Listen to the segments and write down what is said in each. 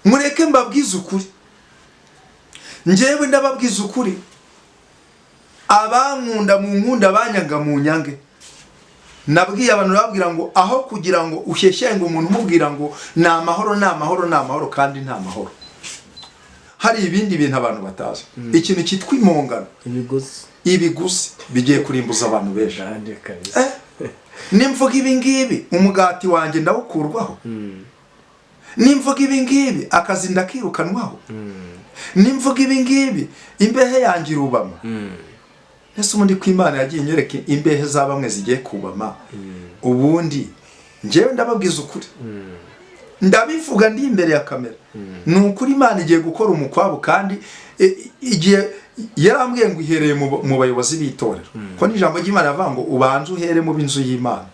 Mureke mbabwize ukuri, njyewe ndababwiza ukuri. Abankunda mu nkunda, abanyanga mu nyange. Nabwiye abantu, babwira ngo aho kugira ngo ushyeshyenge umuntu umubwira ngo ni amahoro, ni amahoro, ni amahoro, kandi nta mahoro. Hari ibindi bintu abantu batazi, ikintu cyitwa impongano. Ibiguzi. Ibiguzi bigiye kurimbuza abantu benshi. Kandi kabisa. Nimvuga ibi ngibi, umugati wanjye ndawukurwaho. Nimvuga ibi ngibi, akazi ndakirukanwaho. Nimvuga ibi ngibi, imbehe yanjye irubama. Ese ubundi ko Imana yagiye inyereka imbehe za bamwe zigiye kubama? Ubundi njyewe ndababwiza ukuri, ndabivuga ndi imbere ya kamera, ni ukuri Imana igiye gukora umukwabu. Kandi igihe yarambwiye ngo ihereye mu bayobozi b'itorero, ko n'ijambo ry'Imana rivuga ngo ubanze uhere mu b'inzu y'Imana.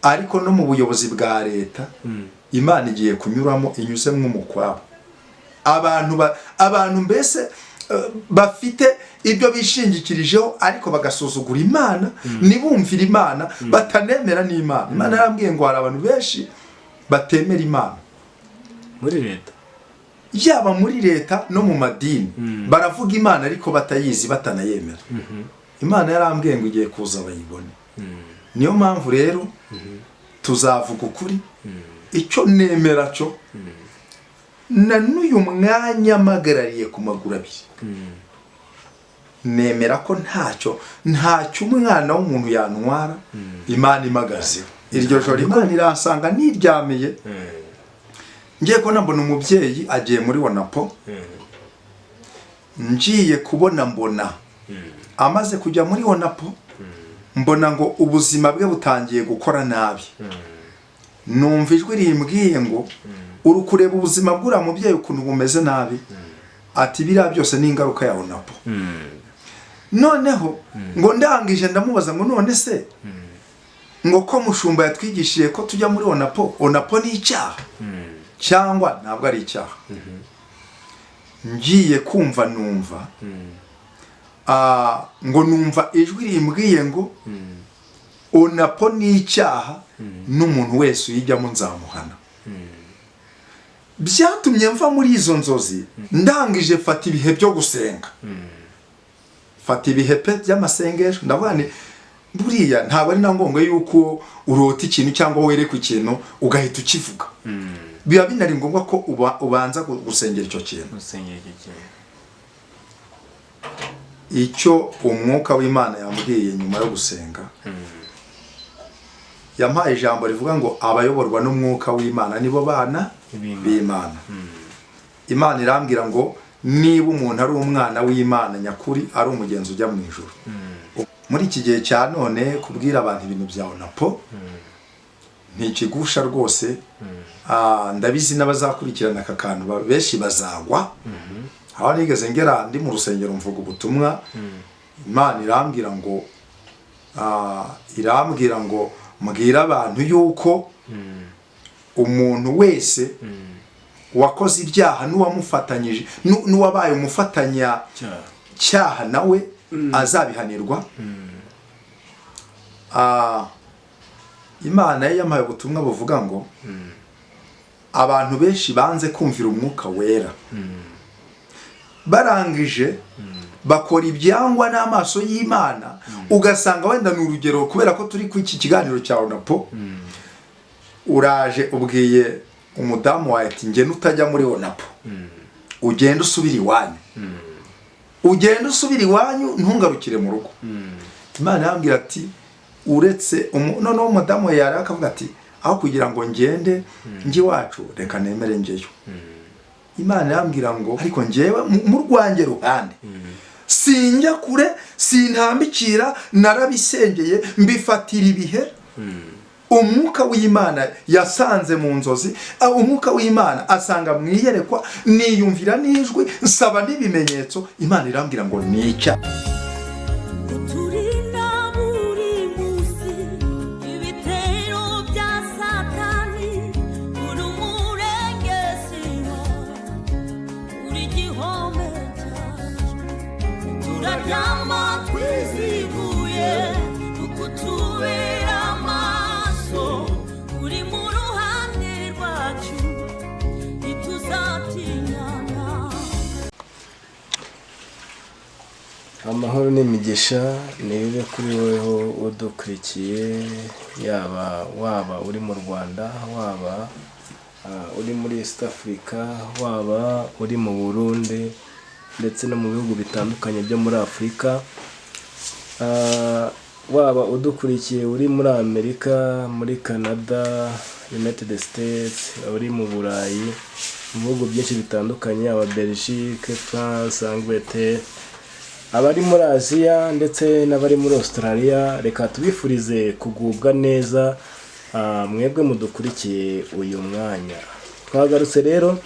Ariko no mu buyobozi bwa leta Imana igiye kunyuramo, inyuzemo umukwabo. Abantu mbese bafite ibyo bishingikirijeho ariko bagasuzugura Imana, ntibumvire Imana, batanemera n'Imana. Imana yarambwiye ngo hari abantu benshi batemera Imana. Muri leta? Yaba muri leta no mu madini, baravuga Imana ariko batayizi, batanayemera. Imana yarambwiye ngo igiye kuza bayibone. Niyo mpamvu rero tuzavuga ukuri. Icyo nemera cyo, na n'uyu mwanya mpagarariye ku maguru abiri, nemera ko ntacyo umwana w'umuntu yantwara Imana imagazeho. Iryo joro Imana iransanga niryamiye, ngiye kubona mbona umubyeyi agiye muri ONAPO. Ngiye kubona mbona amaze kujya muri ONAPO, mbona ngo ubuzima bwe butangiye gukora nabi. Numva ijwi rimbwiye ngo uri kureba ubuzima bw'uriya mubyeyi ukuntu bumeze nabi, ati biriya byose ni ingaruka ya ONAPO. Noneho ngo ndangije ndamubaza ngo none se ngo ko mushumba yatwigishije ko tujya muri ONAPO, ONAPO ni icyaha cyangwa ntabwo ari icyaha? Ngiye kumva numva ngo numva ijwi rimbwiye ngo ONAPO ni icyaha, n'umuntu wese uyijyamo nzamuhana. Byatumye mva muri izo nzozi. Ndangije fata ibihe byo gusenga, fata ibihe pe by'amasengesho. Ndavuga nti buriya ntabwo ari na ngombwa yuko urota ikintu cyangwa werekwa ikintu ugahita ukivuga. Biba binari ngombwa ko ubanza gusengera icyo kintu. Gusengera icyo kintu. Icyo umwuka w'Imana yambwiye nyuma yo gusenga, yampaye ijambo rivuga ngo abayoborwa n'umwuka w'Imana nibo bana b'Imana. b'Imana. Imana irambwira ngo niba umuntu ari umwana w'Imana nyakuri, ari umugenzi ujya mu ijuru. Muri iki gihe cya none, kubwira abantu ibintu bya ONAPO ntikigusha rwose. Ndabizi n'abazakurikirana aka kantu benshi bazagwa aho nigeze ngera ndi mu rusengero mvuga ubutumwa. Imana irambwira ngo mbwira abantu yuko umuntu wese wakoze ibyaha n'uwamufatanyije n'uwabaye umufatanya cyaha cyaha nawe azabihanirwa. Imana ye yampaye ubutumwa buvuga ngo abantu benshi banze kumvira umwuka wera, barangije bakora ibyangwa n'amaso y'Imana. Ugasanga wenda ni urugero, kubera ko turi ku iki kiganiro cya ONAPO, uraje ubwiye umudamu wawe ati ngenda utajya muri ONAPO, ugenda usubira iwanyu, ugenda usubira iwanyu, ntungarukire mu rugo. Imana yambwira ati uretse noneho umudamu we yari akavuga ati aho kugira ngo ngende njye iwacu, reka nemere njyeyo. Imana yambwira ngo ariko njyewe mu rwanjye ruhande sinjya kure, sintambikira, narabisengeye, mbifatira ibihe. Umwuka w'Imana yasanze mu nzozi, umwuka w'Imana asanga mu iyerekwa, niyumvira n'ijwi, nsaba n'ibimenyetso. Imana irambwira ngo ni icyaha. Uturinda buri munsi ibitero bya Satani, uri umurengezi, uri igihome cyacu. Turaryama twiziguye kuko utubera amaso, uri mu ruhande rwacu ntituzaba. Amahoro n'imigisha nibibe kuri woweho udukurikiye, yaba waba uri mu Rwanda, waba uri muri East Africa, waba uri mu Burundi ndetse no mu bihugu bitandukanye byo muri Afurika, waba udukurikiye uri muri Amerika, muri Canada, United States, uri mu Burayi, mu bihugu byinshi bitandukanye, aba Belgique, France, Angleterre, abari muri Aziya ndetse n'abari muri Australia, reka tubifurize kugubwa neza. Mwebwe mudukurikiye uyu mwanya, twagarutse rero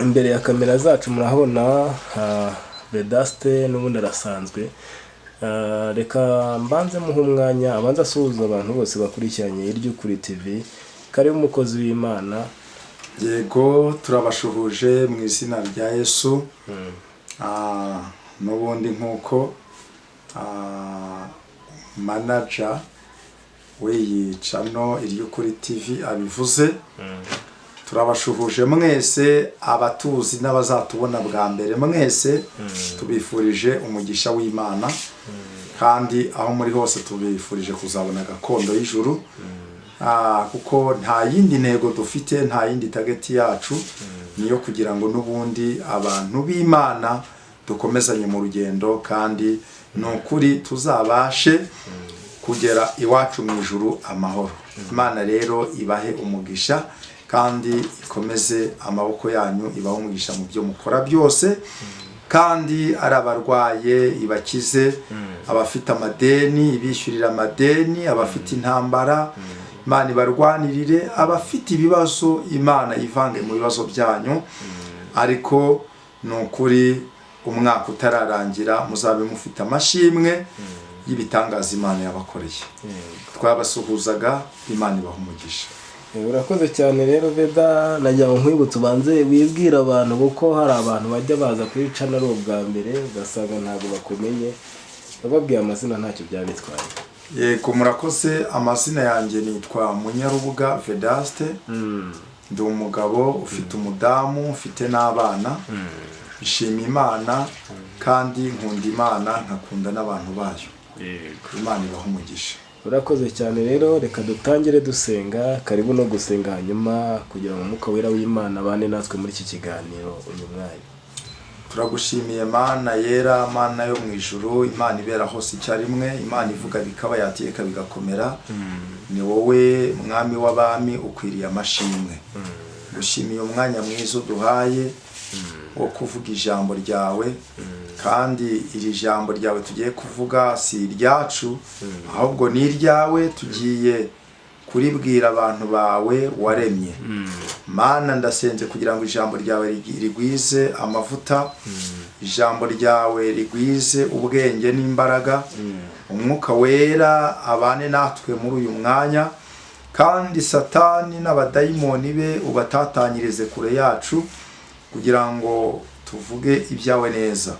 imbere ya kamera zacu, murahabona Vedaste n'ubundi arasanzwe. Reka mbanze muhe umwanya abanze asuhuza abantu bose bakurikiranye Iry'Ukuri TV. Karibu umukozi w'Imana. Yego, turabashuhuje mu izina rya Yesu. N'ubundi nk'uko manager w'iyi channel Iry'Ukuri TV abivuze, turabashuhuje mwese, abatuzi n'abazatubona bwa mbere, mwese tubifurije umugisha w'Imana, kandi aho muri hose tubifurije kuzabona gakondo y'ijuru, kuko nta yindi ntego dufite, nta yindi target yacu, niyo kugira ngo n'ubundi abantu b'Imana dukomezanye mu rugendo, kandi ni ukuri tuzabashe kugera iwacu mu ijuru amahoro. Imana rero ibahe umugisha kandi ikomeze amaboko yanyu, ibahe umugisha mu byo mukora byose, kandi ari abarwaye ibakize, abafite amadeni ibishyurira amadeni, abafite intambara Imana ibarwanirire, abafite ibibazo Imana ivange mu bibazo byanyu. Ariko ni ukuri, umwaka utararangira muzabe mufite amashimwe y'ibitangaza Imana yabakoreye. Twabasuhuzaga, Imana ibaha umugisha. Urakoze cyane rero Veda. Nagira ngo nkwibutse ubanze wibwire abantu, kuko hari abantu bajya baza kuri channel ari ubwa mbere, ugasanga ntabwo bakumenye. Bababwiye amazina ntacyo byaba bitwaye. Yego, murakoze. Amazina yanjye nitwa Munyarubuga Vedaste, ndi umugabo ufite umudamu, ufite n'abana. Nshima Imana kandi nkunda Imana, nkakunda n'abantu bayo. Imana ibaha umugisha. Urakoze cyane rero. Reka dutangire dusenga. Karibu no gusenga, hanyuma kugira ngo Umwuka Wera w'Imana abane natwe muri iki kiganiro uyu mwanya. Turagushimiye Mana yera, Mana yo mu ijuru, Imana ibera hose icyarimwe, Imana ivuga bikaba, yateka bigakomera. Ni wowe Mwami w'abami, ukwiriye amashimwe. Gushimiye umwanya mwiza uduhaye wo kuvuga ijambo ryawe, kandi iri jambo ryawe tugiye kuvuga si iryacu, ahubwo ni iryawe. Tugiye kuribwira abantu bawe waremye. Mana, ndasenze kugira ngo ijambo ryawe rigwize amavuta, ijambo ryawe rigwize ubwenge n'imbaraga, Umwuka Wera abane natwe muri uyu mwanya, kandi Satani n'abadayimoni be ubatatanyirize kure yacu kugira ngo tuvuge ibyawe neza.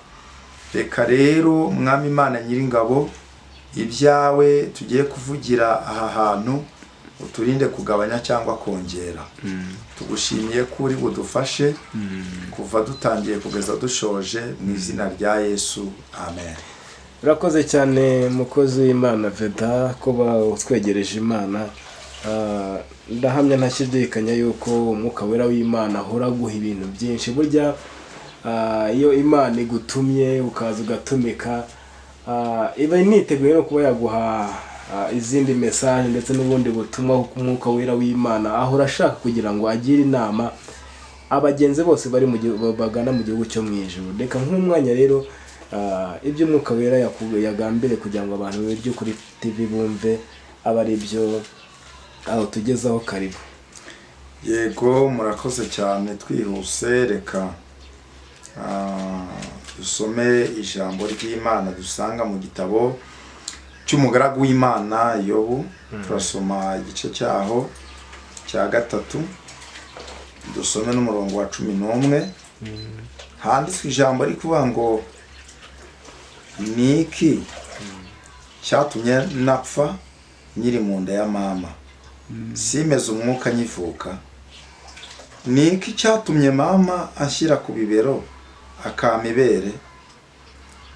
Reka rero, Mwami Imana Nyiringabo, ibyawe tugiye kuvugira aha hantu uturinde kugabanya cyangwa kongera. Tugushimiye ko uri budufashe kuva dutangiye kugeza dushoje, mu izina rya Yesu, amen. Urakoze cyane mukozi w'Imana Veda kuba utwegereje Imana. Ndahamya ntashidikanya yuko Umwuka Wera w'Imana ahora aguha ibintu byinshi. Burya iyo Imana igutumye ukaza ugatumika, iba initeguye no kuba yaguha izindi message ndetse n'ubundi butumwa, kuko Umwuka Wera w'Imana ahora ashaka kugira ngo agire inama abagenzi bose bari mu bagana mu gihugu cyo mu ijuru. Reka nk'umwanya rero, ibyo Umwuka Wera yagambiriye kugira ngo abantu b'Iry'Ukuri TV bumve aba ari byo aho tugezaho. Karibu. Yego, murakoze cyane. Twihuse, reka dusome ijambo ry'Imana dusanga mu gitabo cy'umugaragu w'Imana Yobu. Turasoma igice cyaho cya 3, dusome n'umurongo wa 11. Handitswe ijambo riri kuvuga ngo: "Ni iki cyatumye napfa nkiri mu nda ya mama, simeze umwuka nkivuka? Ni iki cyatumye mama anshyira ku bibero, akampa ibere?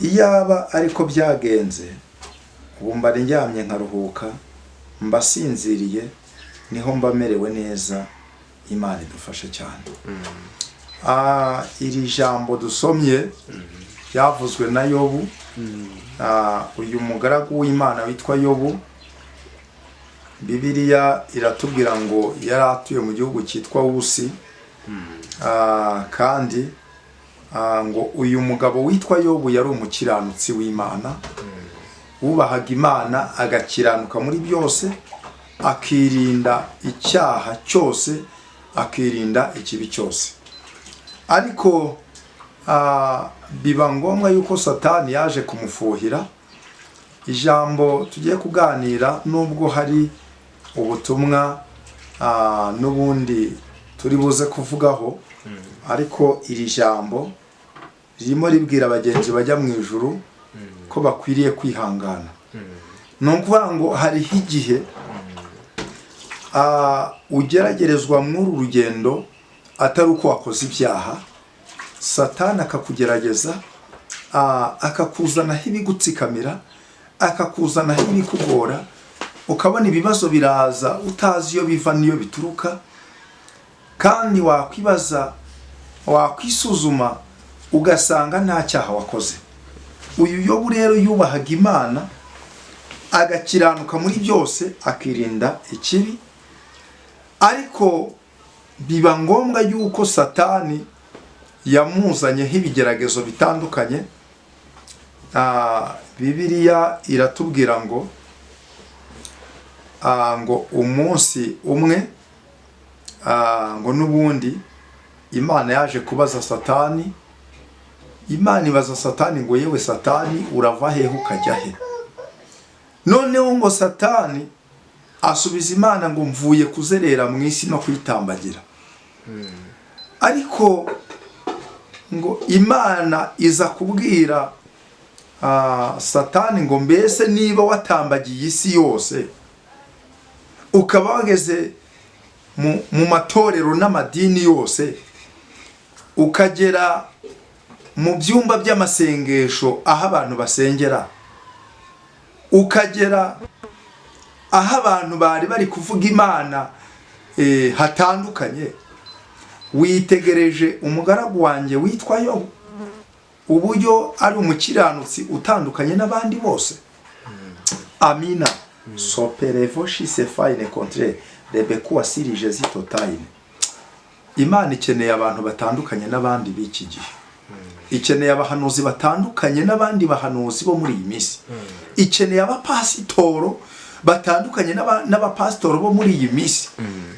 Iyaba ariko byagenze, ubu mba ndyamye nkaruhuka, mba sinziriye, niho mba merewe neza. Imana idufashe cyane. Iri jambo dusomye ryavuzwe na Yobu. Uyu mugaragu w'Imana witwa Yobu, Bibiliya iratubwira ngo yari atuye mu gihugu cyitwa Wusi. Kandi ngo uyu mugabo witwa Yobu yari umukiranutsi w'Imana, wubahaga Imana, agakiranuka muri byose, akirinda icyaha cyose, akirinda ikibi cyose. Ariko biba ngombwa yuko Satani yaje kumufuhira. Ijambo tugiye kuganira, nubwo hari ubutumwa n'ubundi turi buze kuvugaho, ariko iri jambo ririmo ribwira abagenzi bajya mu ijuru ko bakwiriye kwihangana. Ni ukuvuga ngo hariho igihe ugeragerezwa muri uru rugendo atari uko wakoze ibyaha, Satani akakugerageza, akakuzanaho ibigutsikamira, akakuzanaho ibikugora, ukabona ibibazo biraza utazi iyo biva n'iyo bituruka, kandi wakwibaza, wakwisuzuma, ugasanga nta cyaha wakoze. Uyu Yobu rero yubahaga Imana, agakiranuka muri byose, akirinda ikibi, ariko biba ngombwa yuko Satani yamuzanyeho ibigeragezo bitandukanye. Bibiliya iratubwira ngo umunsi umwe, ngo n'ubundi Imana yaje kubaza Satani. Imana ibaza Satani ngo: "Yewe Satani, urava hehe ukajya he?" Noneho ngo Satani asubiza Imana ngo: "Mvuye kuzerera mu isi no kuyitambagira." Ariko ngo Imana iza kubwira Satani ngo: "Mbese niba watambagiye isi yose, ukaba wageze mu matorero n'amadini yose, ukagera mu byumba by'amasengesho aho abantu basengera, ukagera aho abantu bari bari kuvuga Imana hatandukanye, witegereje umugaragu wanjye witwa Yobu, uburyo ari umukiranutsi utandukanye n'abandi bose?" Amina soperevo shisefayine contre rebekuwa sirije zitotayine. Imana ikeneye abantu batandukanye n'abandi b'iki gihe, ikeneye abahanuzi batandukanye n'abandi bahanuzi bo muri iyi minsi, ikeneye abapasitoro batandukanye n'abapasitoro bo muri iyi minsi,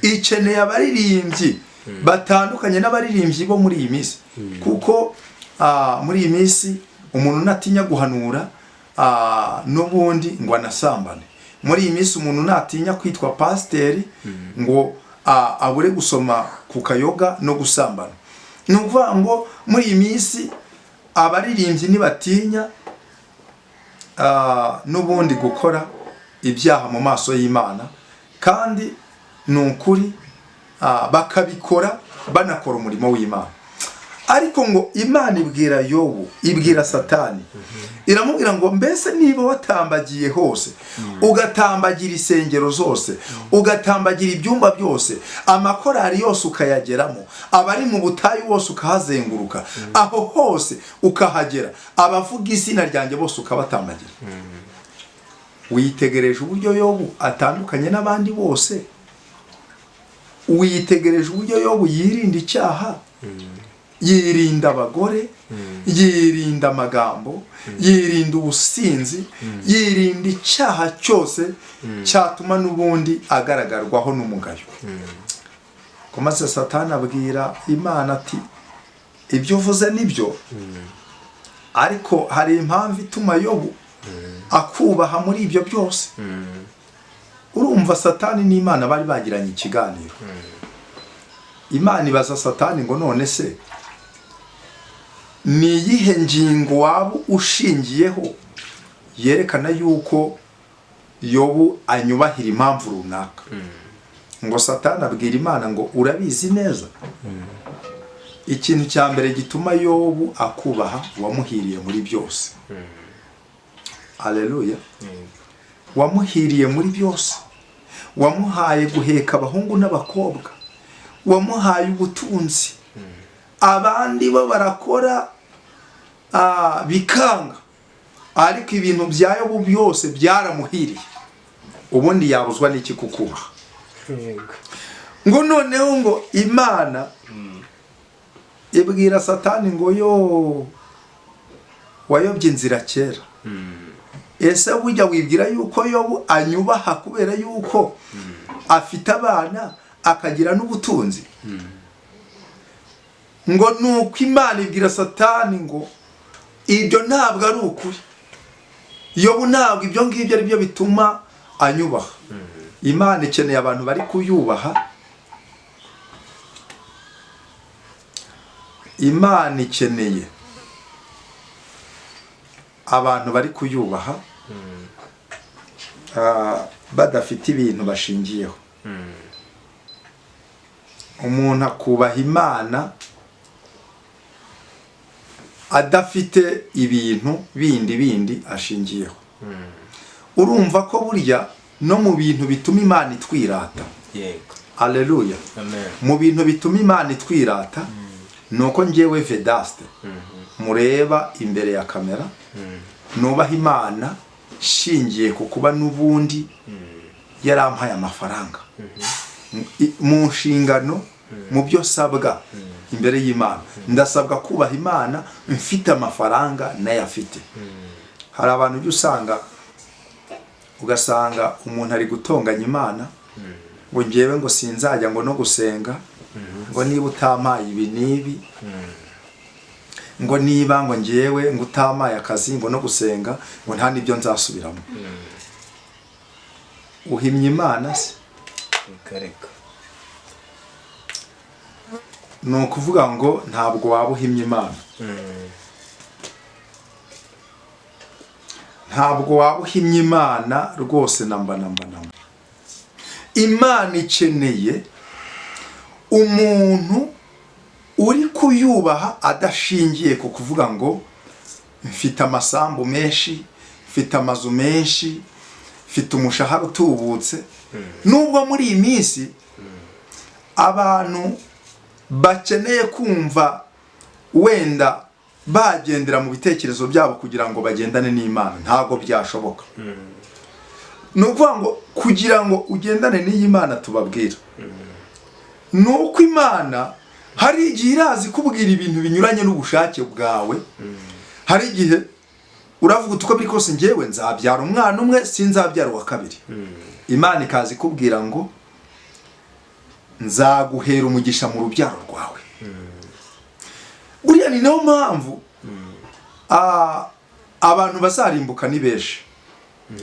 ikeneye abaririmbyi batandukanye n'abaririmbyi bo muri iyi minsi, kuko muri iyi minsi umuntu natinya guhanura n'ubundi ngo anasambane. Muri iyi minsi umuntu natinya kwitwa pasiteri ngo abure gusoma ku kayoga no gusambana. Ni ukuvuga ngo muri iyi minsi abaririmbyi ntibatinya n'ubundi gukora ibyaha mu maso y'Imana, kandi ni ukuri bakabikora banakora umurimo w'Imana. Ariko ngo Imana ibwira Yobu, ibwira Satani, iramubwira ngo: "Mbese niba watambagiye hose, ugatambagira insengero zose, ugatambagira ibyumba byose, amakorari yose ukayageramo, abari mu butayu bose ukahazenguruka, aho hose ukahagera, abavuga izina ryanjye bose ukabatambagira, witegereje uburyo Yobu atandukanye n'abandi bose? Witegereje uburyo Yobu yirinda icyaha, yirinda abagore, yirinda amagambo, yirinda ubusinzi, yirinda icyaha cyose cyatuma n'ubundi agaragarwaho n'umugayo?" Ko maze Satani abwira Imana ati: "Ibyo uvuze nibyo, ariko hari impamvu ituma Yobu akubaha muri ibyo byose." Urumva, Satani n'Imana bari bagiranye ikiganiro. Imana ibaza Satani ngo: "None se ni iyihe ngingo waba ushingiyeho yerekana yuko Yobu anyubahira impamvu runaka?" Ngo Satani abwira Imana ngo: "Urabizi neza." Ikintu cya mbere gituma Yobu akubaha, wamuhiriye muri byose. Aleluya! Wamuhiriye muri byose, wamuhaye guheka abahungu n'abakobwa, wamuhaye ubutunzi. Abandi bo barakora bikanga, ariko ibintu bya Yobu byose byaramuhiriye. Ubundi yabuzwa n'iki kukubaha? Ngo noneho ngo Imana ibwira Satani ngo: "Yo wayobye inzira kera, ese burya wibwira yuko Yobu anyubaha kubera yuko afite abana akagira n'ubutunzi?" Ngo nuko Imana ibwira Satani ngo: "Ibyo ntabwo ari ukuri. Yobu ntabwo ibyo ngibyo ari byo bituma anyubaha." Imana ikeneye abantu bari kuyubaha. Imana ikeneye abantu bari kuyubaha badafite ibintu bashingiyeho. Umuntu akubaha Imana adafite ibintu bindi bindi ashingiyeho. Urumva ko burya no mu bintu bituma Imana itwirata, aleluya, Amen. mu bintu bituma Imana itwirata ni uko ngewe Vedaste mureba imbere ya kamera nubaha Imana shingiye ku kuba n'ubundi yarampaye amafaranga. Mu nshingano, mu byo sabwa imbere y'Imana, ndasabwa kubaha Imana mfite amafaranga n'ayafite. Hari abantu ujya usanga, ugasanga umuntu ari gutonganya Imana ngo: "Ngewe ngo sinzajya ngo no gusenga ngo niba utampaye ibi n'ibi, ngo niba ngo ngewe ngo utampaye akazi, ngo no gusenga ngo nta n'ibyo nzasubiramo." Uhimye Imana se? Reka reka. Ni ukuvuga ngo ntabwo waba uhimye Imana, ntabwo waba uhimye Imana rwose, namba namba namba. Imana ikeneye umuntu uri kuyubaha adashingiye ku kuvuga ngo mfite amasambu menshi, mfite amazu menshi, mfite umushahara utubutse. Nubwo muri iyi minsi abantu bakeneye kumva wenda bagendera mu bitekerezo byabo kugira ngo bagendane n'Imana, ntabwo byashoboka. Ni ukuvuga ngo kugira ngo ugendane n'iyi Mana tubabwira, ni uko Imana hari igihe iraza ikubwira ibintu binyuranye n'ubushake bwawe. Hari igihe uravuga uti: "Uko biri kose ngewe nzabyara umwana umwe, sinzabyara uwa kabiri." Imana ikaza ikubwira ngo: "Nzaguhera umugisha mu rubyaro rwawe." Buriya ni nayo mpamvu abantu bazarimbuka ni benshi.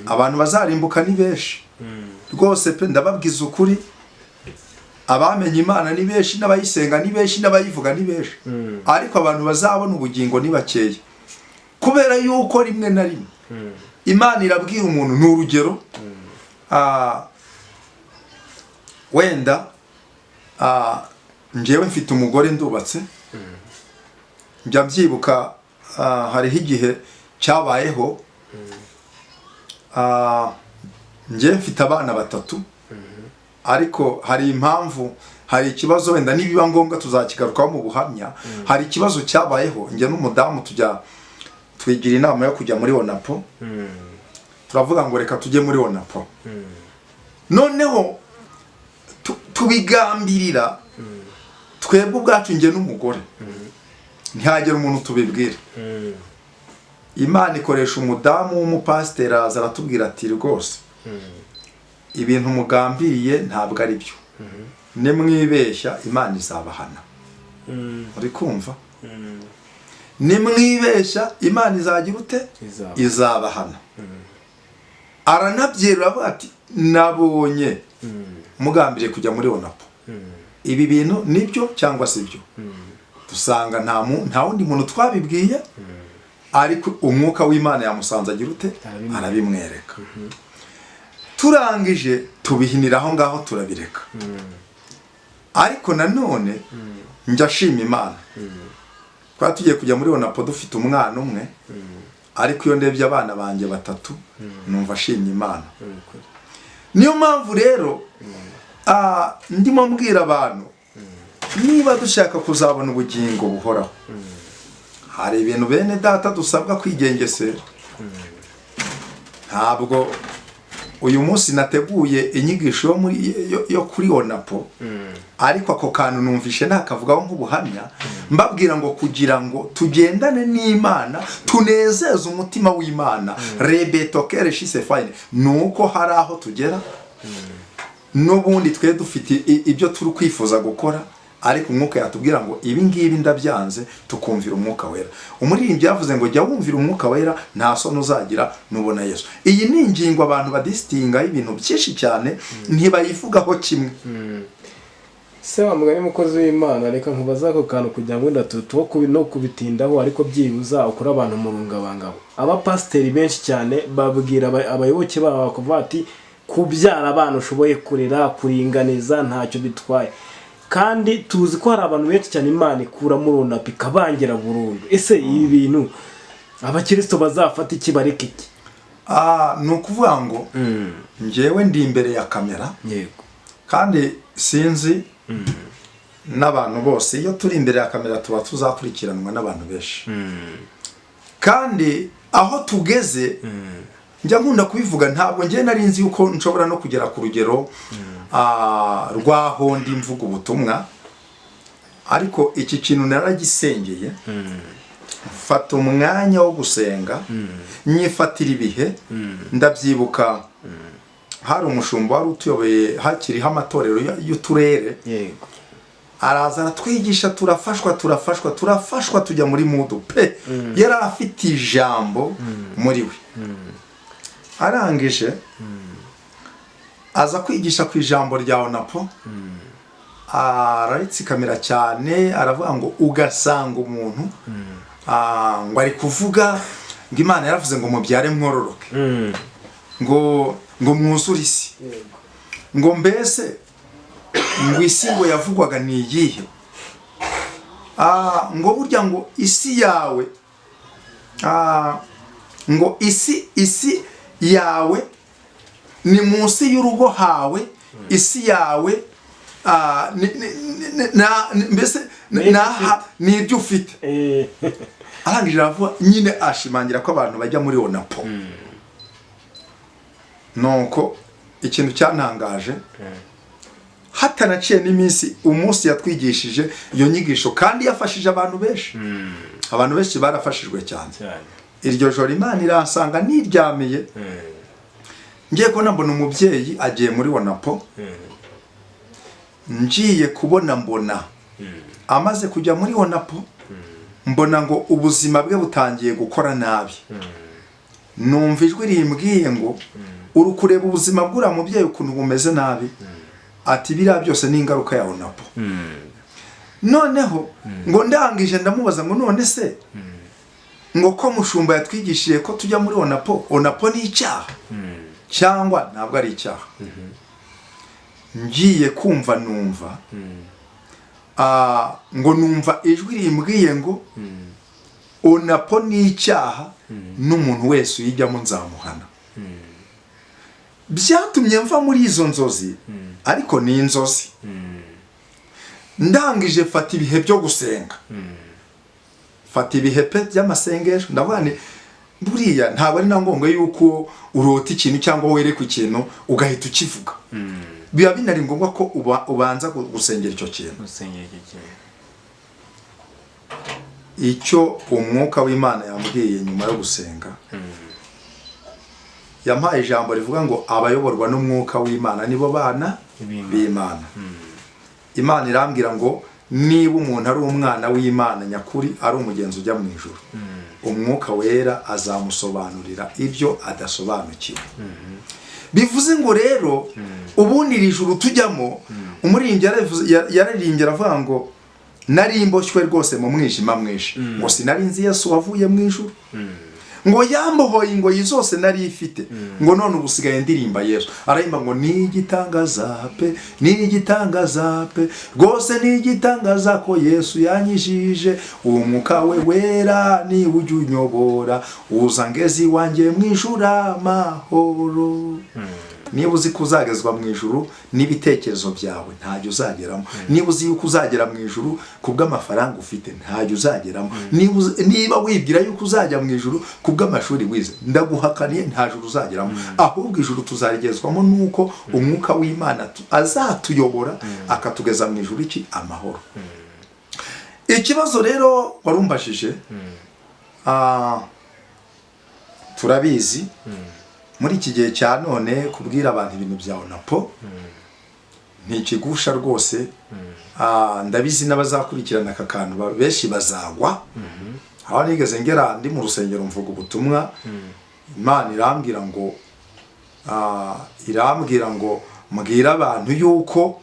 Abantu bazarimbuka ni benshi rwose pe, ndababwiza ukuri. Abamenye Imana ni benshi, n'abayisenga ni benshi, n'abayivuga ni benshi, ariko abantu bazabona ubugingo ni bakeya, kubera yuko rimwe na rimwe Imana irabwira umuntu, ni urugero, wenda njyewe mfite umugore, ndubatse. Njya mbyibuka, hariho igihe cyabayeho, njyewe mfite abana batatu, ariko hari impamvu, hari ikibazo, wenda nibiba ngombwa tuzakigarukaho mu buhamya. Hari ikibazo cyabayeho, njye n'umudamu tujya twigira inama yo kujya muri ONAPO. Turavuga ngo reka tujye muri ONAPO. Noneho tubigambirira twebwe ubwacu, njye n'umugore, ntihagire umuntu tubibwira. Imana ikoresha umudamu w'umupasiteri, araza aratubwira ati: "Rwose ibintu mugambiriye ntabwo ari byo. Nimwibeshya Imana izabahana." Uri kumva? Nimwibeshya Imana izagira ute? Izabahana. Izabahana. Aranabyerura avuga ati: "Nabonye mugambiriye kujya muri ONAPO. Ibi bintu nibyo cyangwa si byo?" Dusanga nta wundi muntu twabibwiye, ariko umwuka w'Imana yamusanze agira ute? Arabimwereka. Arabimwereka. Turangije tubihinira aho ngaho, turabireka. Ariko nanone Njya ashima Imana twari tugiye kujya muri ONAPO dufite umwana umwe, ariko iyo ndebye abana banjye batatu numva ashimye Imana. Niyo mpamvu rero ndimo mbwira abantu, niba dushaka kuzabona ubugingo buhoraho, hari ibintu, bene data, dusabwa kwigengesera. Ntabwo uyu munsi nateguye inyigisho yo kuri ONAPO, ariko ako kantu numvishe nakavugaho nk'ubuhamya, mbabwira ngo kugira ngo tugendane n'Imana, tunezeze umutima w'Imana, rebetokere shise fayine, ni uko hari aho tugera n'ubundi twe dufite ibyo turi kwifuza gukora, ariko Umwuka yatubwira ngo ibi ngibi ndabyanze, tukumvira Umwuka Wera. Umuririmbyi yavuze ngo jya wumvira Umwuka Wera, nta soni uzagira nubona Yesu. Iyi ni ingingo abantu badisitingaho ibintu byinshi cyane, ntibayivugaho kimwe. Se wa mugani, mukozi w'Imana, reka nkubaze ako kantu kugira ngo wenda no kubitindaho, ariko byibuza ukore abantu mu rungabangabo. Abapasiteri benshi cyane babwira abayoboke babo, bakavuga ati kubyara abana ushoboye kurera, kuringaniza ntacyo bitwaye, kandi tuzi ko hari abantu benshi cyane Imana ikuramo ONAPO ikabangira burundu. Ese ibi bintu abakirisito bazafata iki, bareka iki? Ni ukuvuga ngo njyewe ndi imbere ya kamera, kandi sinzi n'abantu bose. Iyo turi imbere ya kamera tuba tuzakurikiranwa n'abantu benshi, kandi aho tugeze njya nkunda kubivuga, ntabwo njye nari nzi yuko nshobora no kugera ku rugero rw'aho ndi mvuga ubutumwa, ariko iki kintu naragisengeye, mfata umwanya wo gusenga, nyifatira ibihe. Ndabyibuka hari umushumba wari utuyoboye hakiriho amatorero y'uturere, araza aratwigisha, turafashwa, turafashwa, turafashwa, tujya muri mood pe. Yari afite ijambo muri we. Arangije aza kwigisha ku ijambo rya ONAPO, araritsikamira cyane, aravuga ngo ugasanga umuntu ngo ari kuvuga ngo Imana yaravuze ngo mubyare mwororoke, ngo mwuzure isi, ngo mbese ngo isi ngo yavugwaga ni iyihe? Ngo burya ngo isi yawe, ngo isi yawe ni munsi y'urugo hawe, isi yawe mbese Ni ibyo. Ni ibyo ufite. Arangije aravuga nyine, ashimangira ko abantu bajya muri ONAPO. Nuko ikintu cyantangaje, hatanaciye n'iminsi, umunsi yatwigishije iyo nyigisho kandi yafashije abantu benshi, abantu benshi barafashijwe cyane. Iryo joro Imana iransanga niryamiye, ngiye kubona mbona umubyeyi agiye muri ONAPO. Ngiye kubona mbona amaze kujya muri ONAPO, mbona ngo ubuzima bwe butangiye gukora nabi. Numva ijwi rimbwiye ngo uri kureba ubuzima bw'uriya mubyeyi ukuntu bumeze nabi, ati biriya byose ni ingaruka ya ONAPO. Noneho ngo ndangije ndamubaza ngo none se ngo ko mushumba yatwigishije ko tujya muri ONAPO, ONAPO ni icyaha cyangwa ntabwo ari icyaha? Ngiye kumva numva ngo numva ijwi rimbwiye ngo ONAPO ni icyaha, n'umuntu wese uyijyamo nzamuhana. Byatumye mva muri izo nzozi, ariko ni inzozi. Ndangije fata ibihe byo gusenga, fata ibihe pe by'amasengesho. Ndavuga nti buriya ntabwo ari na ngombwa yuko urota ikintu cyangwa werekwa ikintu ugahita ukivuga. Biba binari ngombwa ko ubanza gusengera icyo kintu. Gusengera icyo kintu. Icyo Umwuka w'Imana yambwiye nyuma yo gusenga, yampaye ijambo rivuga ngo abayoborwa n'Umwuka w'Imana nibo bana B'Imana. b'Imana. Imana irambwira ngo niba umuntu ari umwana w'Imana nyakuri, ari umugenzi ujya mu ijuru, Umwuka Wera azamusobanurira ibyo adasobanukiwe. Bivuze ngo rero ubundi iri juru tujyamo, umuririmbyi yararirimbye aravuga ngo nari mboshywe rwose mu mwijima mwinshi, ngo sinari nzi Yesu wavuye mu ijuru. Ngo yambohoye ingoyi zose nari ifite, ngo none ubu usigaye ndirimba Yesu. Arahimba ngo: "Ni igitangaza pe, ni igitangaza pe, rwose ni igitangaza ko Yesu yanyijije. Umwuka we wera ni ujya unyobora, uza ngezi iwanjye mu ijuru amahoro." Niba uzi ko uzagezwa mu ijuru n'ibitekerezo byawe, ntajya uzageramo. Niba uzi yuko uzagera mu ijuru ku bw'amafaranga ufite, ntajya uzageramo. Niba wibwira yuko uzajya mu ijuru ku bw'amashuri wize, ndaguhakaniye, nta juru uzageramo. Ahubwo ijuru tuzarigezwamo nuko umwuka w'Imana azatuyobora akatugeza mu ijuru iki amahoro. Ikibazo rero warumbajije, turabizi muri iki gihe cya none kubwira abantu ibintu bya onapo ntikigusha rwose. Ndabizi n'abazakurikirana aka kantu benshi bazagwa. Aho nigeze ngera ndi mu rusengero mvuga ubutumwa, Imana irambwira ngo mbwire abantu yuko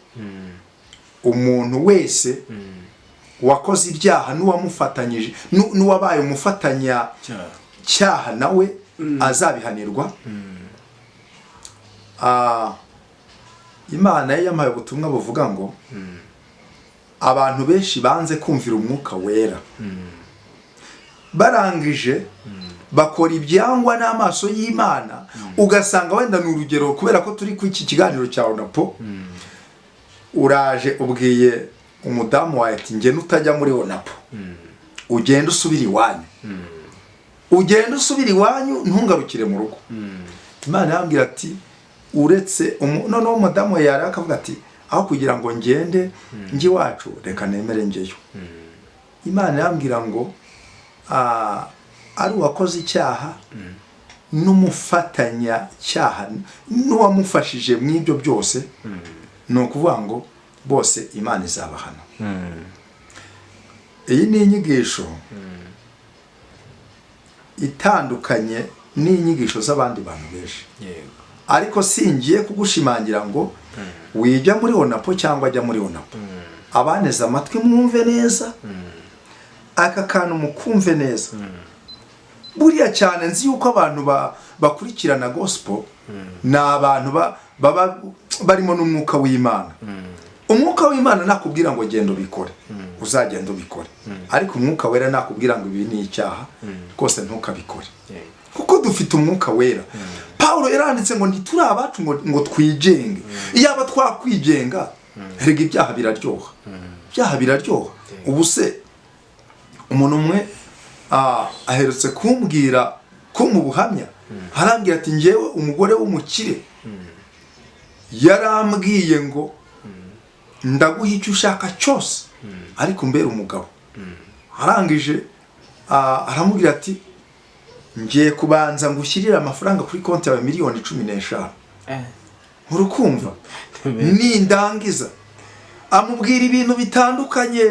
umuntu wese wakoze ibyaha n'uwamufatanyije n'uwabaye umufatanya cyaha cyaha nawe azabihanirwa. Imana ye yampaye ubutumwa buvuga ngo abantu benshi banze kumvira umwuka wera, barangije bakora ibyangwa n'amaso y'Imana. Ugasanga wenda ni urugero, kubera ko turi ku iki kiganiro cya onapo, uraje ubwiye umudamu wawe ati: "Ngende utajya muri onapo, ugende usubire iwanyu, ugende usubire iwanyu, ntungarukire mu rugo." Imana yambwira ati uretse noneho umudamu we yari akavuga ati: "Aho kugira ngo ngende njye iwacu, reka nemere njyeyo." Imana yambwira ngo ari uwakoze icyaha n'umufatanyacyaha n'uwamufashije mu ibyo byose, ni ukuvuga ngo bose Imana izabahana. Iyi ni inyigisho itandukanye n'inyigisho z'abandi bantu benshi, ariko singiye kugushimangira ngo wijya muri onapo cyangwa ajya muri onapo. Abaneze amatwi mwumve neza aka kantu, mukumve neza. Buriya cyane nzi yuko abantu bakurikirana gospel ni abantu baba barimo n'umwuka w'Imana. Umwuka w'Imana nakubwira ngo genda ubikore, uzagenda ubikore. Ariko umwuka wera nakubwira ngo ibi ni icyaha, rwose ntukabikore, kuko dufite umwuka wera. Pawulo yaranditse ngo ntituri abacu ngo twigenge. Iyaba twakwigenga, erega ibyaha biraryoha, ibyaha biraryoha. Ubu se umuntu umwe aherutse kumbwira ko mu buhamya arambwira ati: "Ngewe umugore w'umukire yarambwiye ngo ndaguha icyo ushaka cyose ariko umbere umugabo." Arangije aramubwira ati: "Ngiye kubanza ngushyirire amafaranga kuri konti yawe, miliyoni 15." Urukumva nindangiza amubwira ibintu bitandukanye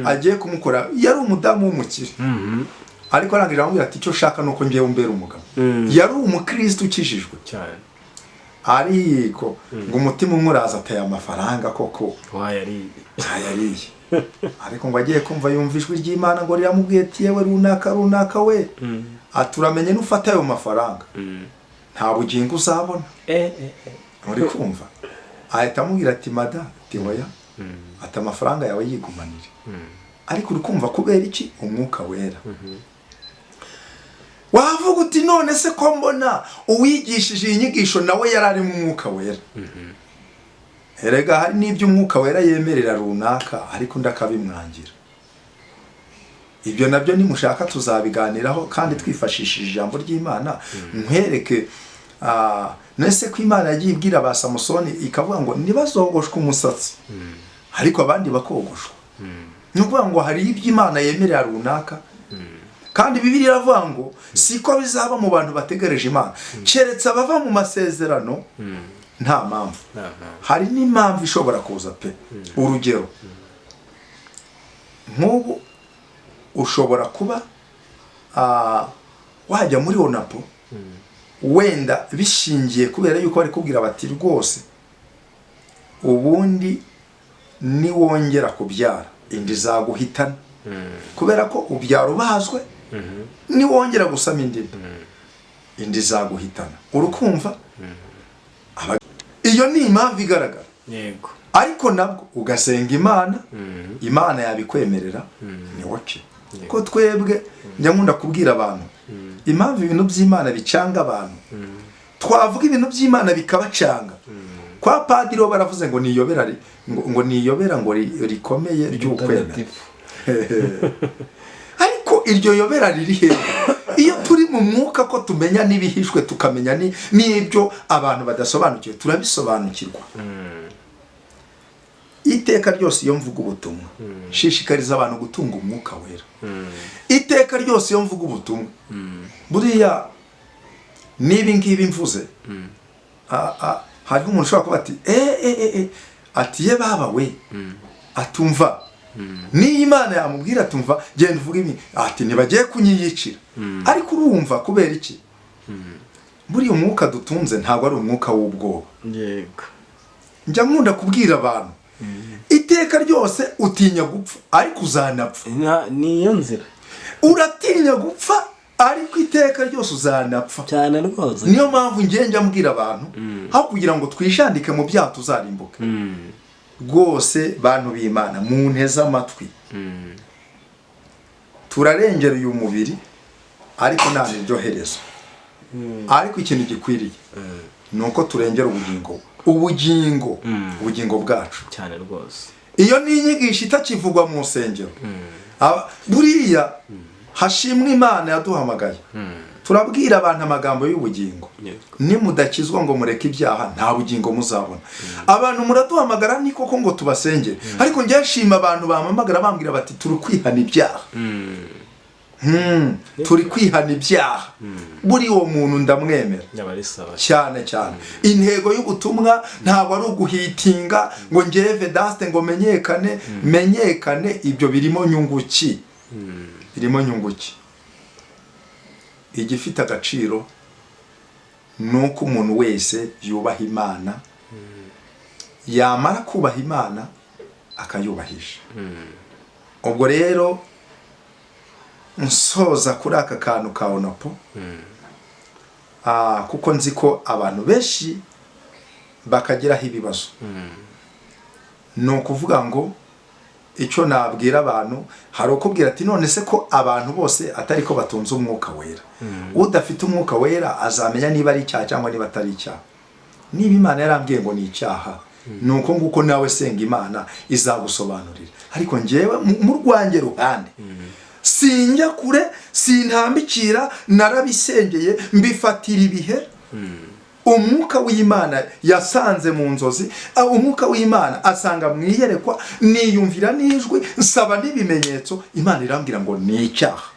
agiye kumukora. Yari umudamu w'umukire, ariko arangije aramubwira ati: "Icyo ushaka ni uko ngiye umbera umugabo." Yari umukristo ukijijwe. Ariko ngo umutima umwe uraza ateye amafaranga koko wayariye. Ntayariye, ariko ngo agiye kumva yumva ijwi ry'Imana ngo riramubwiye ati: "Yewe runaka runaka we," ati, "uramenye nufata ayo mafaranga nta bugingo uzabona." Uri kumva ahita amubwira ati: "Mada," ati, "oya," ati, "amafaranga yawe yigumanire." Ariko uri kumva kubera iki? Umwuka wera. Wavuga uti: "None se ko mbona uwigishije iyi nyigisho nawe yari ari mu mwuka wera?" Erega hari n'ibyo umwuka wera yemerera runaka ariko undi akabimwangira. Ibyo nabyo nimushaka tuzabiganiraho kandi twifashishije ijambo ry'Imana, nkwereke. Nese ko Imana yagiye ibwira ba Samusoni ikavuga ngo ntibazogoshwe umusatsi, ariko abandi bakogoshwa? Ni ukuvuga ngo hari ibyo Imana yemerera runaka, kandi Bibiliya iravuga ngo siko bizaba mu bantu bategereje Imana, keretse abava mu masezerano nta mpamvu. Nta mpamvu. Hari n'impamvu ishobora kuza pe. Urugero, nk'ubu ushobora kuba wajya muri onapo wenda bishingiye kubera yuko bari kubwira bati: "Rwose ubundi niwongera kubyara inda izaguhitana," kubera ko ubyara ubazwe. Niwongera gusama indi nda, indi izaguhitana. Urukumva iyo ni impamvu igaragara. Ariko nabwo ugasenga Imana, Imana yabikwemerera ni okay. Ko twebwe njya nkunda kubwira abantu impamvu ibintu by'Imana bicanga abantu, twavuga ibintu by'Imana bikabacanga. Kwa padiri bo baravuze ngo niyobera ngo niyobera ngo rikomeye ry'ukwemera. Mutagatifu. Ariko iryo yobera riri hehe iyo turi mu mwuka, ko tumenya n'ibihishwe, tukamenya n'ibyo abantu badasobanukiwe turabisobanukirwa? Iteka ryose iyo mvuga ubutumwa nshishikariza abantu gutunga Umwuka Wera. Iteka ryose iyo mvuga ubutumwa, buriya n'ibi ngibi mvuze, hariho umuntu ushobora kuba ati eh eh eh eh, ati ye baba we, atumva niyo Imana yamubwira atumva genda uvuge ibi, ati ntibagiye kunyiyicira. Ariko urumva kubera iki? Buriya umwuka dutunze ntabwo ari umwuka w'ubwoba. Njya nkunda kubwira abantu iteka ryose, utinya gupfa ariko uzanapfa. Niyo nzira. Uratinya gupfa ariko iteka ryose uzanapfa. Cyane rwose. Niyo mpamvu ngiye njya mbwira abantu, aho kugira ngo twishandike mu byaha tuzarimbuke rwose, bantu b'Imana munteze amatwi, turarengera uyu mubiri ariko nta niryo herezo. Ariko ikintu gikwiriye ni uko turengera ubugingo, ubugingo bwacu. Cyane rwose. Iyo ni inyigisho itakivugwa mu nsengero. Buriya hashimwe Imana yaduhamagaye, turabwira abantu amagambo y'ubugingo. Nimudakizwa ngo mureke ibyaha, nta bugingo muzabona. Abantu muraduhamagara ni koko ngo tubasengere, ariko njye nshima abantu bampamagara bambwira bati turi kwihana ibyaha. Turi kwihana ibyaha. Buri uwo muntu ndamwemera. Yaba ari sawa. Cyane cyane. Intego y'ubutumwa ntabwo ari uguhitinga ngo ngere Vedaste ngo menyekane menyekane. Ibyo birimo nyungu ki? Birimo nyungu ki? Igifite agaciro ni uko umuntu wese yubaha Imana, yamara kubaha Imana akayubahisha. Ubwo rero nsoza kuri aka kantu ka onapo, kuko nzi ko abantu benshi bakagiraho ibibazo, ni ukuvuga ngo icyo nabwira abantu, hari ukubwira ati none se ko abantu bose atari ko batunze Umwuka Wera, udafite Umwuka Wera azamenya niba ari icyaha cyangwa niba atari icyaha? Niba Imana yarambwiye ngo ni icyaha, ni uko nguko, nawe senga Imana izagusobanurira. Ariko njyewe mu rwanjye ruhande sinjya kure, sintambikira, narabisengeye, mbifatira ibihe. Umwuka w'Imana yasanze mu nzozi, Umwuka w'Imana asanga mu iyerekwa, niyumvira n'ijwi, nsaba n'ibimenyetso, Imana irambwira ngo ni icyaha.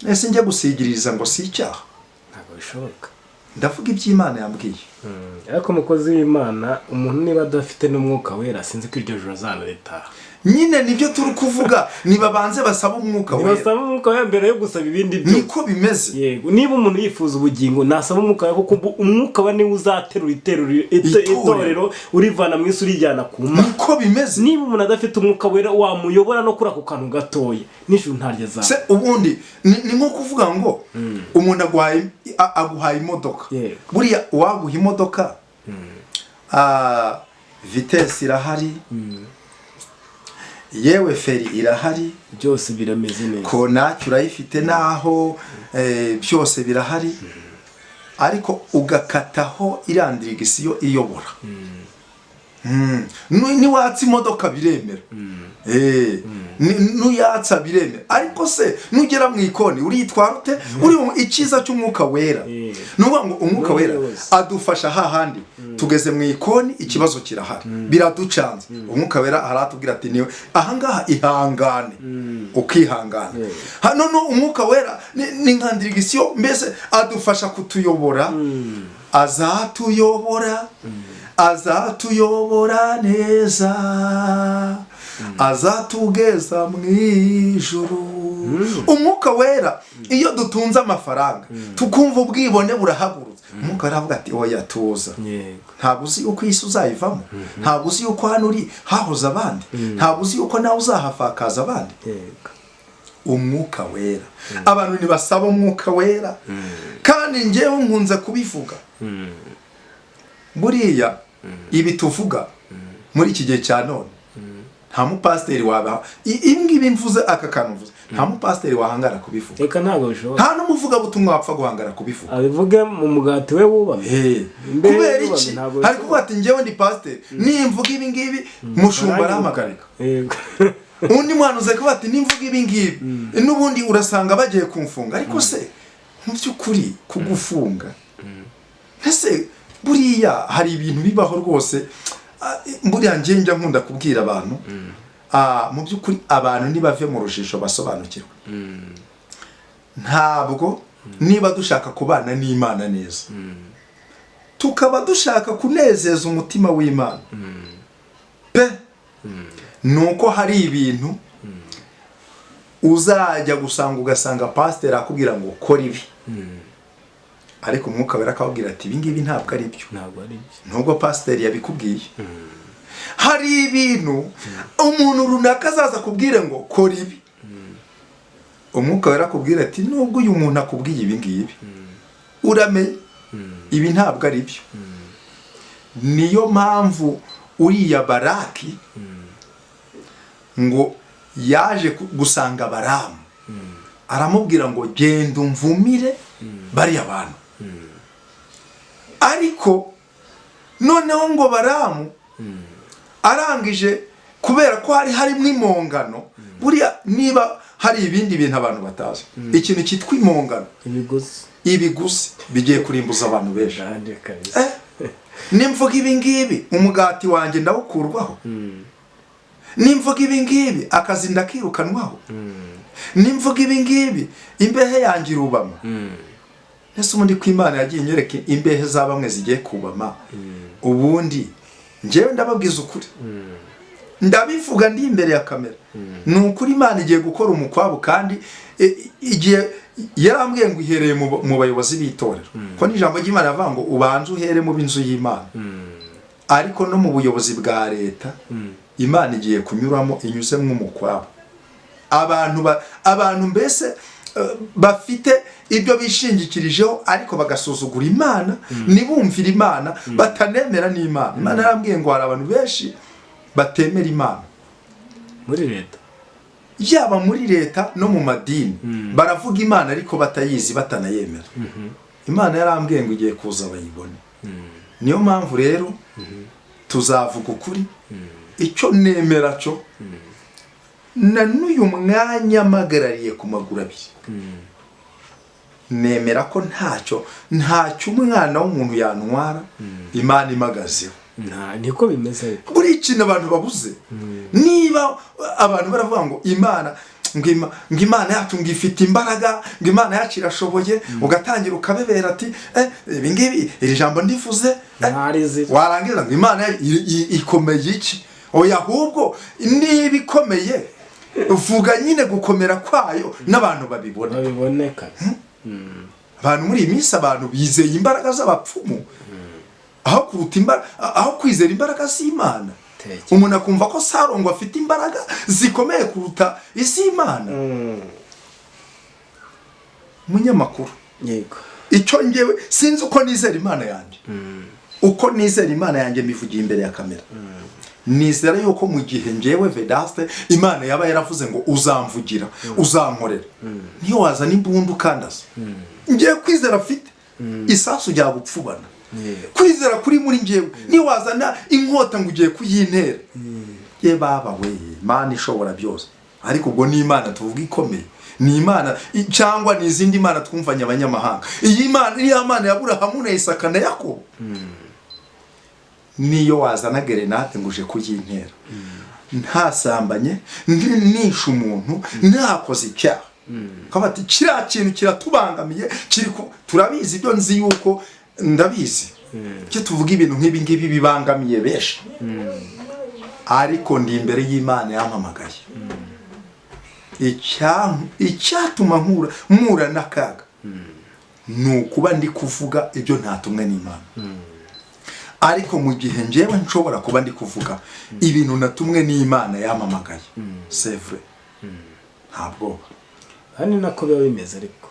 Ese njya gusigiriza ngo si icyaha? Ntabwo bishoboka. Ndavuga iby'Imana yambwiye. Ariko umukozi w'Imana, umuntu niba adafite n'Umwuka Wera, sinzi ko iryo joro azanaritaha. Nyine nibyo turi kuvuga, nibabanze basaba Umwuka Wera. Ntibasaba Umwuka Wera mbere yo gusaba ibindi byose. Niko bimeze. Yego, niba umuntu yifuza ubugingo nasaba Umwuka Wera, kuko Umwuka we niwe uzaterura Itorero. itorero urivana mu isi urijyana ku Mana. Niko bimeze. Niba umuntu adafite Umwuka Wera wamuyobora no kuri ako kantu gatoya, nijoro ntaryo azaba. Se ubundi ni nko kuvuga ngo umuntu aguhaye imodoka. Buriya uwaguha imodoka, vitesse irahari, yewe feri irahari, byose birameze neza, konaki urayifite, naho byose birahari, ariko ugakataho iriya direction iyobora. Niwatsa imodoka biremera. Nuyatsa biremera, ariko se nugera mu ikoni uritwara ute? Uri icyiza cy'Umwuka Wera, ni ukuvuga ngo Umwuka Wera Wose. adufasha hahandi tugeze mu ikoni, ikibazo kirahari, biraducanze, Umwuka Wera aratubwira ati niwe ahangaha, ihangane, ukihangana. Hano no Umwuka Wera ni nka direction, mbese adufasha kutuyobora. Azatuyobora, azatuyobora neza, azatugeza mu ijuru. Umwuka Wera, iyo dutunze amafaranga tukumva ubwibone burahagurutse, Umwuka Wera avuga ati oya, tuza. Ntabwo uzi yuko isi uzayivamo? Ntabwo uzi yuko hano uri hahoze abandi? Ntabwo uzi yuko nawe uzahafakaza abandi? Umwuka Wera. Abantu ntibasaba Umwuka Wera. Kandi ngewe nkunze kubivuga, buriya ibi tuvuga muri iki gihe cya none, nta mupasiteri waba ibi ngibi mvuze, aka kantu mvuze, nta mupasiteri wahangara kubivuga. Reka, ntabwo bishoboka. Nta n'umuvugabutumwa wapfa guhangara kubivuga. Abivuge mu mugati we wubamye. Imbehe Kubera wubamye, iki? ntabwo Hari kuvuga ati: "Njyewe ndi pasiteri, nimvuga ibi ngibi mushumba arahamagarika." Undi mwana uza kuvuga ati: "Nimvuga ibi ngibi n'ubundi urasanga bagiye kumfunga." Ariko se mu by'ukuri kugufunga, ese buriya hari ibintu bibaho rwose? Buriya njye njya nkunda kubwira abantu, mu by'ukuri abantu nibave mu rujijo, basobanukirwe. Ntabwo niba dushaka kubana n'Imana neza, tukaba dushaka kunezeza umutima w'Imana pe, ni uko hari ibintu uzajya gusanga, ugasanga pasiteri akubwira ngo kora ibi, ariko Umwuka Wera akababwira ati: "Ibi ngibi ntabwo ari byo." Ntabwo ari byo. Nubwo pasiteri yabikubwiye, hari ibintu umuntu runaka azaza akubwire ngo kora ibi, Umwuka Wera akubwira ati: "Nubwo uyu muntu akubwiye ibi ngibi, uramenye ibi ntabwo ari byo." Niyo mpamvu uriya Baraki ngo yaje gusanga Baramu, aramubwira ngo: "Genda umvumire bariya bantu." Ariko noneho ngo Baramu arangije, kubera ko hari harimo impongano, buriya niba hari ibindi bintu abantu batazi, ikintu cyitwa impongano, ibiguzi. Ibiguzi bigiye kurimbuza abantu benshi. Kandi kabisa. Nimvuga ibi ngibi umugati wanjye ndawukurwaho, nimvuga ibi ngibi akazi ndakirukanwaho, nimvuga ibi ngibi imbehe yanjye irubama. Ese ubundi ko Imana yagiye inyereka imbehe za bamwe zigiye kubama? Ubundi njyewe ndababwiza ukuri, ndabivuga ndi imbere ya kamera, ni ukuri Imana igiye gukora umukwabu. Kandi igihe yarambwiye ngo ihereye mu bayobozi b'itorero, ko n'ijambo ry'Imana rivuga ngo ubanze uhere mu b'inzu y'Imana, ariko no mu buyobozi bwa leta Imana igiye kunyuramo, inyuzemo umukwabu. Abantu mbese bafite ibyo bishingikirijeho ariko bagasuzugura Imana, ntibumvire Imana, batanemera n'Imana. Imana yarambwiye ngo hari abantu benshi batemera Imana muri leta. Yaba muri leta no mu madini, baravuga Imana ariko batayizi, batanayemera. Imana yarambwiye ngo igiye kuza bayibone. Niyo mpamvu rero tuzavuga ukuri. Icyo nemera cyo, na n'uyu mwanya mpagarariye ku maguru abiri, nemera ko ntacyo umwana w'umuntu yantwara Imana imagazeho. Nta, niko bimeze ariko. Buri kintu abantu babuze, niba abantu baravuga ngo Imana, ngo Imana yacu ngo ifite imbaraga, ngo Imana yacu irashoboye, ugatangira ukabebera ati: "Ibi ngibi, iri jambo ndivuze." Ntarizi. Warangiza ngo Imana ikomeye iki? Oya, ahubwo niba ikomeye, vuga nyine gukomera kwayo n'abantu babibona. Babibone kabisa. Abantu muri iyi minsi, abantu bizeye imbaraga z'abapfumu aho kuruta imbaraga, aho kwizera imbaraga z'Imana. Tekereza. Umuntu akumva ko Sarongo afite imbaraga zikomeye kuruta iz'Imana. Umunyamakuru, Yego. icyo ngewe sinzi uko nizera Imana yanjye, uko nizera Imana yanjye mbivugiye imbere ya kamera, nizera yuko mu gihe ngewe Vedaste Imana yaba yaravuze ngo uzamvugira, uzankorera, niyo wazana imbunda ukandaza, ngewe kwizera afite isasu ryagupfubana. Kwizera kuri muri ngewe, niyo wazana inkota ngo ugiye kuyintera, ye baba we, Imana ishobora byose. Ariko ubwo ni Imana tuvuga ikomeye, ni Imana cyangwa ni izindi mana twumvanye abanyamahanga? Iyi Mana iriya Mana ya Aburahamu na Isaka na Yakobo, niyo wazana gerenade ngo uje kuyintera, ntasambanye, nishe umuntu, ntakoze icyaha, kavuga ati kiriya kintu kiratubangamiye, kiri turabizi. Ibyo nzi yuko ndabizi, icyo tuvuga, ibintu nk'ibi ngibi bibangamiye benshi, ariko ndi imbere y'Imana yampamagaye. Icyatuma mpura n'akaga ni ukuba ndi kuvuga ibyo ntatumwe n'Imana. Ariko mu gihe njyewe nshobora kuba ndi kuvuga ibintu natumwe n'Imana yampamagaye, c'est vrai, nta bwoba. Kandi nako biba bimeze ariko.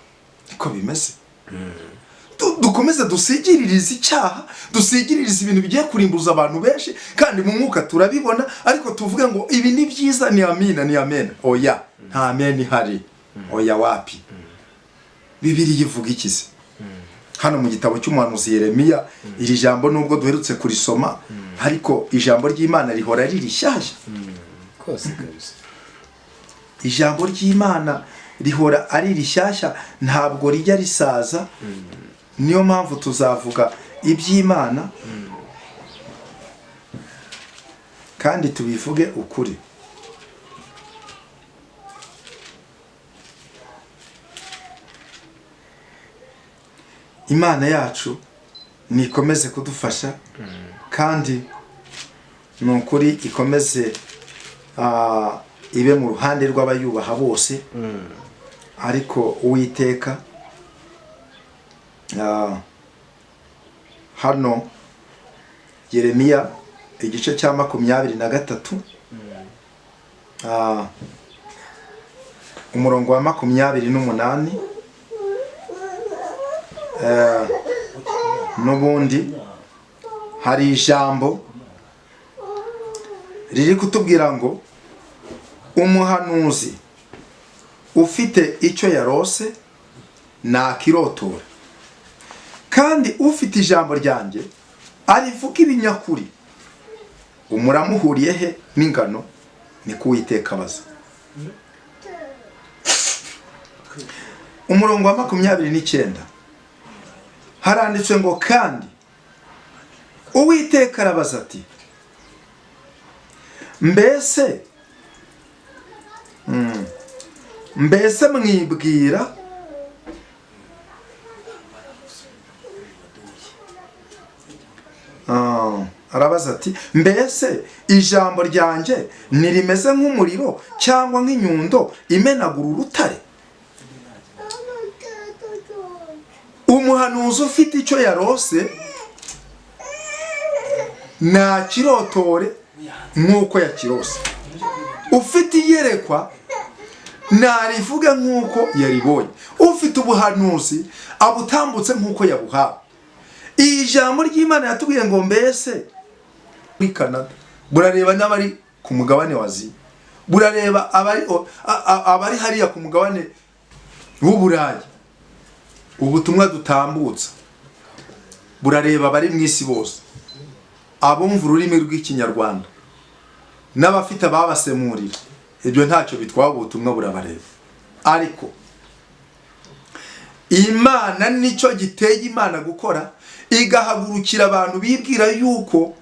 Niko bimeze. Dukomeze dusigiririze icyaha, dusigiririze ibintu bigiye kurimbuza abantu benshi, kandi mu mwuka turabibona, ariko tuvuge ngo ibi ni byiza, ni amina, ni amena. Oya, nta amena ihari. Oya, wapi. Bibiliya ivuga iki se? Hano mu gitabo cy'umuhanuzi Yeremiya, iri jambo nubwo duherutse kurisoma, ariko ijambo ry'Imana rihora riri rishyashya. Kose kabisa. Ijambo ry'Imana rihora ari rishyashya, ntabwo rijya risaza. Niyo mpamvu tuzavuga iby'Imana kandi tubivuge ukuri. Imana yacu nikomeze kudufasha, kandi ni ukuri ikomeze ibe mu ruhande rw'abayubaha bose. Ariko Uwiteka, hano Yeremiya igice cya 23, umurongo wa 28, n'ubundi hari ijambo riri kutubwira ngo umuhanuzi ufite icyo yarose nakirotora, kandi ufite ijambo ryanjye arivuga ibinyakuri, umuramuhuriye he n'ingano? Niko Uwiteka abaza. Umurongo wa 29 haranditswe ngo kandi Uwiteka arabaza ati mbese mwibwira arabaza ati mbese ijambo ryanjye ntirimeze nk'umuriro cyangwa nk'inyundo imenagura urutare? Umuhanuzi ufite icyo yarose ntakirotore nk'uko yakirose, ufite iyerekwa narivuge nk'uko yaribonye, ufite ubuhanuzi abutambutse nk'uko yabuhawe. Iri jambo ry'Imana yatubwiye ngo mbese muri Canada burareba n'abari ku mugabane wa Aziya, burareba abari hariya ku mugabane w'Uburayi. Ubutumwa dutambutsa burareba abari mu isi bose, abumva ururimi rw'Ikinyarwanda n'abafite ababasemurira, ibyo ntacyo bitwaye, ubutumwa burabareba. Ariko Imana nicyo giteye Imana gukora, igahagurukira abantu bibwira yuko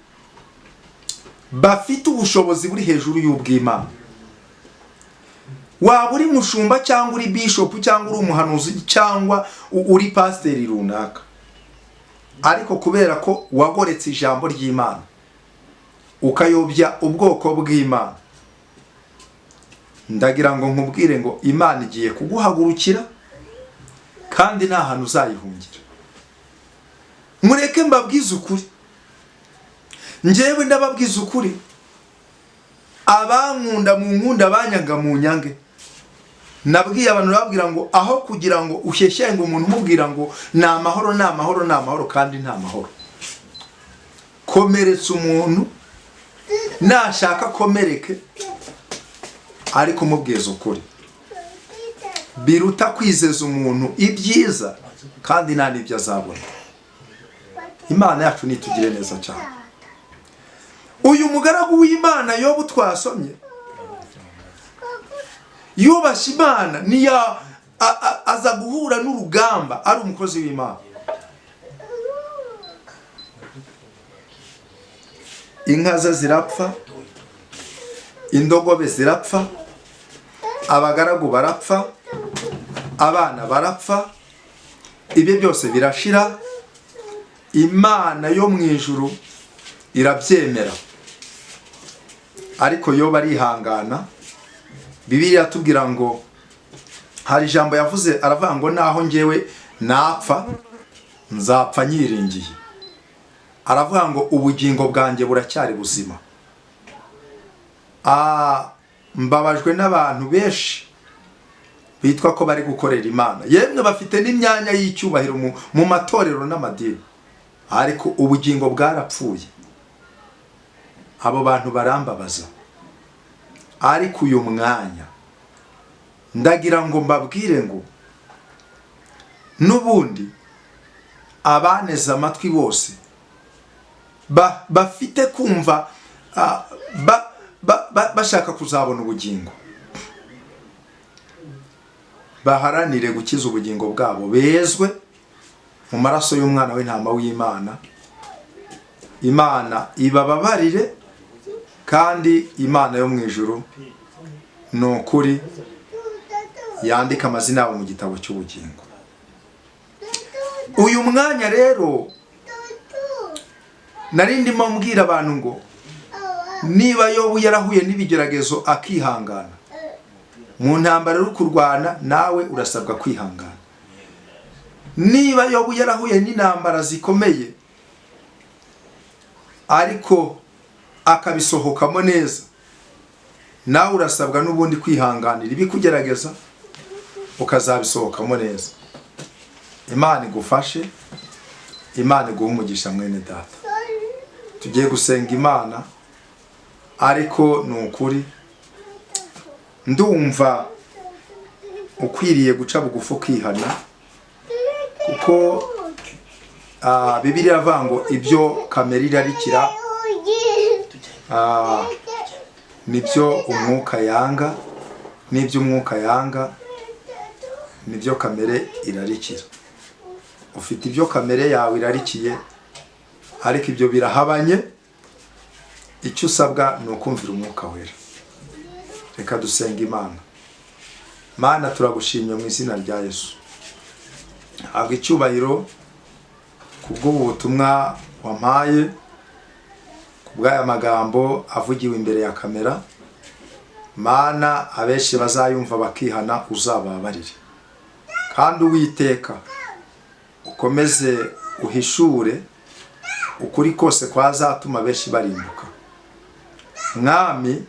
bafite ubushobozi buri hejuru y'ubw'Imana. Waba uri mushumba cyangwa uri bishop cyangwa uri umuhanuzi cyangwa uri pasiteri runaka, ariko kubera ko wagoretse ijambo ry'Imana ukayobya ubwoko bw'Imana, ndagira ngo nkubwire ngo Imana igiye kuguhagurukira kandi nta hantu uzayihungira. Mureke mbabwize ukuri, njyewe ndababwiza ukuri, abankunda mu nkunda, abanyanga mu nyange. Nabwiye abantu, nababwira ngo aho kugira ngo ushyeshye ngo umuntu umubwira ngo ni amahoro, ni amahoro, ni amahoro, kandi nta mahoro. Komeretsa umuntu nashaka komereke, ariko umubwiza ukuri biruta kwizeza umuntu ibyiza kandi nta n'ibyo azabona. Imana yacu nitugire neza cyane. Uyu mugaragu w'Imana Yobu twasomye yubashye Imana, niya aza guhura n'urugamba ari umukozi w'Imana. Inka ze zirapfa, indogobe zirapfa, abagaragu barapfa, abana barapfa, ibyo byose birashira. Imana yo mu ijuru irabyemera, ariko Yobu arihangana. Bibiliya iratubwira ngo hari ijambo yavuze, aravuga ngo naho njyewe napfa nzapfa nyiringiye. Aravuga ngo ubugingo bwanjye buracyari buzima. Mbabajwe n'abantu benshi Bitwa ko bari gukorera Imana, yemwe bafite n'imyanya y'icyubahiro mu matorero n'amadini, ariko ubugingo bwarapfuye. Abo bantu barambabaza. Ariko uyu mwanya ndagira ngo mbabwire ngo n'ubundi abaneze amatwi bose bafite kumva, bashaka kuzabona ubugingo, baharanire gukiza ubugingo bwabo, bezwe mu maraso y'umwana w'intama w'Imana. Imana ibababarire, kandi Imana yo mu ijuru ni ukuri yandika amazina yabo mu gitabo cy'ubugingo. Uyu mwanya rero nari ndimo mbwira abantu ngo niba Yobu yarahuye n'ibigeragezo akihangana mu ntambara uri kurwana, nawe urasabwa kwihangana. Niba Yobu yarahuye n'intambara zikomeye ariko akabisohokamo neza, nawe urasabwa n'ubundi kwihanganira ibikugerageza ukazabisohokamo neza. Imana igufashe, Imana iguhe umugisha. Mwene data, tugiye gusenga Imana, ariko ni ukuri ndumva ukwiriye guca bugufi ukihana, kuko Bibiliya iravuga ngo ibyo kamere irarikira nibyo umwuka yanga, n'ibyo umwuka yanga nibyo kamere irarikira. Ufite ibyo kamere yawe irarikiye, ariko ibyo birahabanye. Icyo usabwa ni ukumvira Umwuka Wera. Reka dusenga Imana. Mana, turagushimye mu izina rya Yesu. Habwa icyubahiro kubw'ubu butumwa wampaye, kubw'aya magambo avugiwe imbere ya kamera. Mana, abenshi bazayumva bakihana uzababarire, kandi Uwiteka ukomeze uhishure ukuri kose kwazatuma benshi barimbuka. Mwami,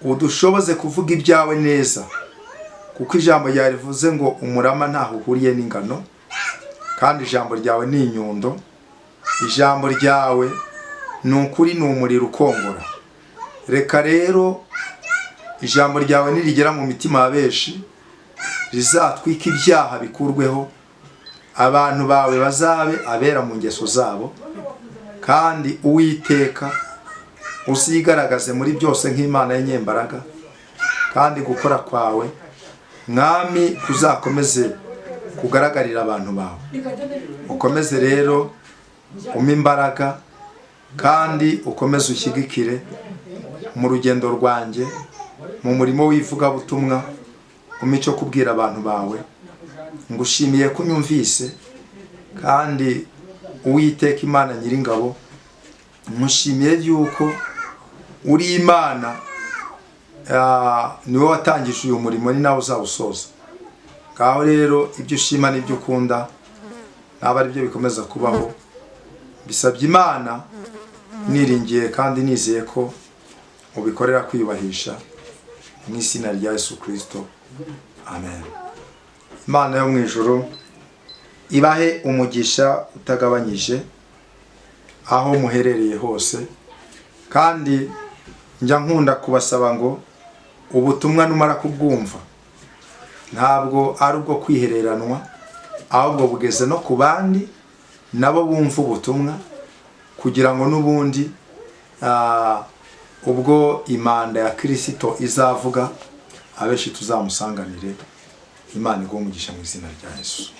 udushoboze kuvuga ibyawe neza, kuko ijambo ryawe rivuze ngo umurama ntaho uhuriye n'ingano, kandi ijambo ryawe ni inyundo. Ijambo ryawe ni ukuri, ni umuriro ukongora. Reka rero ijambo ryawe nirigera mu mitima ya benshi rizatwika ibyaha bikurweho, abantu bawe bazabe abera mu ngeso zabo, kandi Uwiteka uzigaragaze muri byose nk'Imana y'inyembaraga, kandi gukora kwawe, Mwami, kuzakomeze kugaragarira abantu bawe. Ukomeze rero umpe imbaraga, kandi ukomeze ushyigikire mu rugendo rwanjye mu murimo w'ivugabutumwa, umpe icyo kubwira abantu bawe. Ngushimiye ko unyumvise, kandi Uwiteka Imana Nyiringabo, mushimiye yuko uri Imana, niwe watangije uyu murimo, ni nawe uzawusoza. Ngaho rero ibyo ushima n'ibyo ukunda naba ari byo bikomeza kubaho. Bisabye Imana niringiye kandi nizeye ko ubikorera kwiyubahisha, mu izina rya Yesu Kirisito, amen. Imana yo mu ijuru ibahe umugisha utagabanyije aho muherereye hose. Kandi njya nkunda kubasaba ngo ubutumwa numara kubwumva ntabwo ari ubwo kwihereranwa, ahubwo bugeze no ku bandi nabo bumva ubutumwa, kugira ngo n'ubundi ubwo impanda ya Kirisito izavuga abenshi tuzamusanganire. Imana iguhe umugisha mu izina rya Yesu.